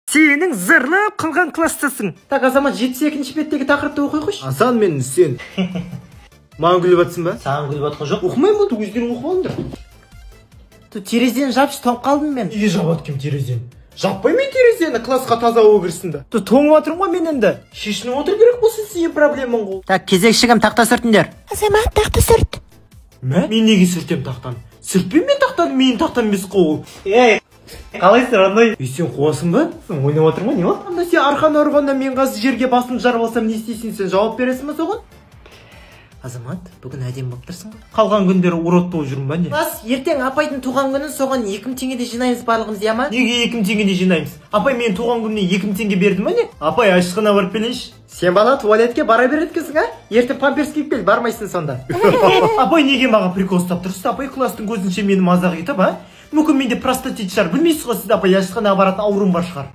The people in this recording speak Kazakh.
Сенің зырлап қалған класстасың. Так, Азамат, 72-ші беттегі тақырыпты оқи қойшы. Асан мен Үсен. Маған күліп жатсың ба? Саған күліп жатқан жоқ. Оқымаймын, болды, өздерің оқып алыңдар. Ту, терезені жапшы, тоңып қалдым мен. Неге жабады кім терезені? Жаппаймын мен терезені, классқа таза ауа кірсін да. Ту, тоңып жатырмын ғой мен енді. Шешініп отыр керек болса, сенің проблемаң ғой. Так, кезекші кім, тақта сүртіңдер. Азамат, тақта сүрт. Мә? Мен неге сүртемін тақтаны? Сүртпеймін мен тақтаны, менің тақтам емес қой ол. Ей, қалайсың, родной? Ей, сен қуасың ба? Ойнап отырмын ғой, не болды? Анда сен арқаны ұрғанда мен қазір жерге басымды жарып алсам, не істейсің сен? Жауап бересің ба соған? Азамат, бүгін әдемі болып тұрсың ғой. Қалған күндері урод болып жүрмін ба, не? Класс, ертең апайдың туған күнін, соған 2000 теңгеде жинаймыз барлығымыз, иә ма? Неге 2000 теңгеде жинаймыз? Апай менің туған күнімне 2000 теңге берді ма, не? Апай, ашқана барып келейінші. Сен, бала, туалетке бара береді екенсің, а? Ертең памперс киіп кел, бармайсың сонда. Апай, неге маған прикол ұстап тұрсыз? Апай, класстың көзінше мені мазақ етіп, а? Мүмкін, менде простатит шығар, білмейсіз ғой сіз, апай, әжетханаға баратын ауруым бар шығар.